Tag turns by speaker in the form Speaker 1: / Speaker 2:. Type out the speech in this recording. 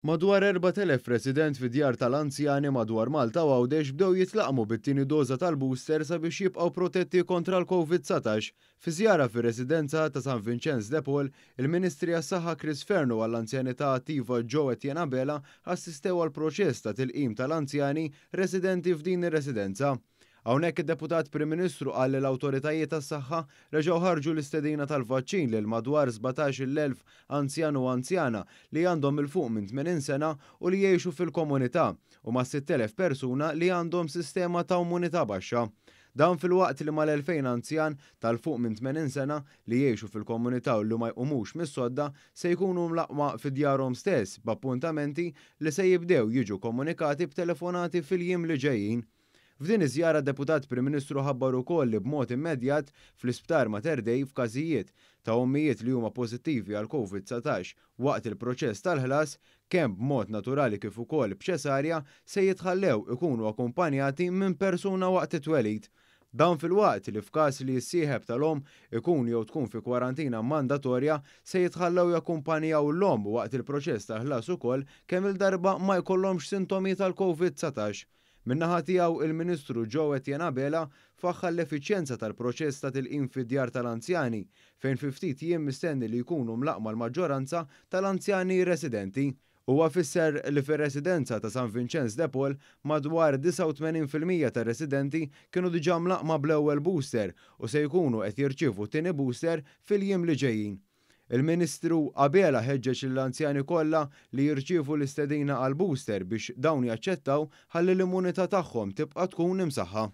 Speaker 1: Madwar 4,000 resident fi djar tal-anzjani madwar Malta u Għawdex bdew jitlaqqmu bit-tieni doża tal-booster sabiex jibqgħu protetti kontra l-Covid-19. Fi żjara fir-residenza ta' San Vinċenz de Paul, il-Ministri għas-Saħħa Chris Fearne u għall-Anzjanità Attiva Jo Etienne Abela assistew għall-proċess ta' tilqim tal-anzjani residenti f'din ir-residenza. Hawnhekk id-Deputat Prim Ministru qal li l-awtoritajiet tas-saħħa reġgħu ħarġu l-istedina tal-vaċċin lil madwar 17,000 anzjan u anzjana li għandhom 'il fuq minn 80 sena u li jgħixu fil-komunità u mas-6,000 persuna li għandhom sistema ta' immunità baxxa. Dan filwaqt li mal-2,000 anzjan ta' 'l fuq minn 80 sena li jgħixu fil-komunità u li ma jqumux mis-sodda se jkunu mlaqqma fi djarhom stess b'appuntamenti li se jibdew jiġu komunikati b'telefonati fil-jiem li ġejjin. F'din iż-żjara d-Deputat Prim Ministru ħabbar ukoll li b'mod immedjat fl-Isptar Mater Dei f'każijiet ta' ommijiet li huma pożittivi għal Covid 19 waqt il-proċess tal-ħlas, kemm b'mod naturali kif ukoll b'ċesarja, se jitħallew ikunu akkumpanjati minn persuna waqt it-twelid. Dan filwaqt li f'każ li s-sieħeb tal-omm ikun jew tkun fi kwarantina mandatorja se jitħallew jakkumpanjaw l-omm waqt il-proċess tal-ħlas ukoll kemm-il darba ma jkollhomx sintomi tal-Covid 19. Min-naħa tiegħu, il-Ministru Jo Etienne Abela faħħar l-effiċjenza tal-proċess ta' tilqim fid-djar tal-anzjani, fejn fi ftit jiem mistenni li jkunu mlaqqma l-maġġoranza tal-anzjani residenti. Huwa fisser li fir-residenza ta' San Vinċenz de Paul madwar 89% tar-residenti kienu diġà mlaqqma bl-ewwel booster u se jkunu qed jirċievu t-tieni booster fil-jiem li ġejjin. Il-Ministru Abela ħeġġeġ lill-anzjani kollha li jirċievu l-istedina għall-booster biex dawn jaċċettaw ħalli l-immunità tagħhom tibqa' tkun imsaħħa.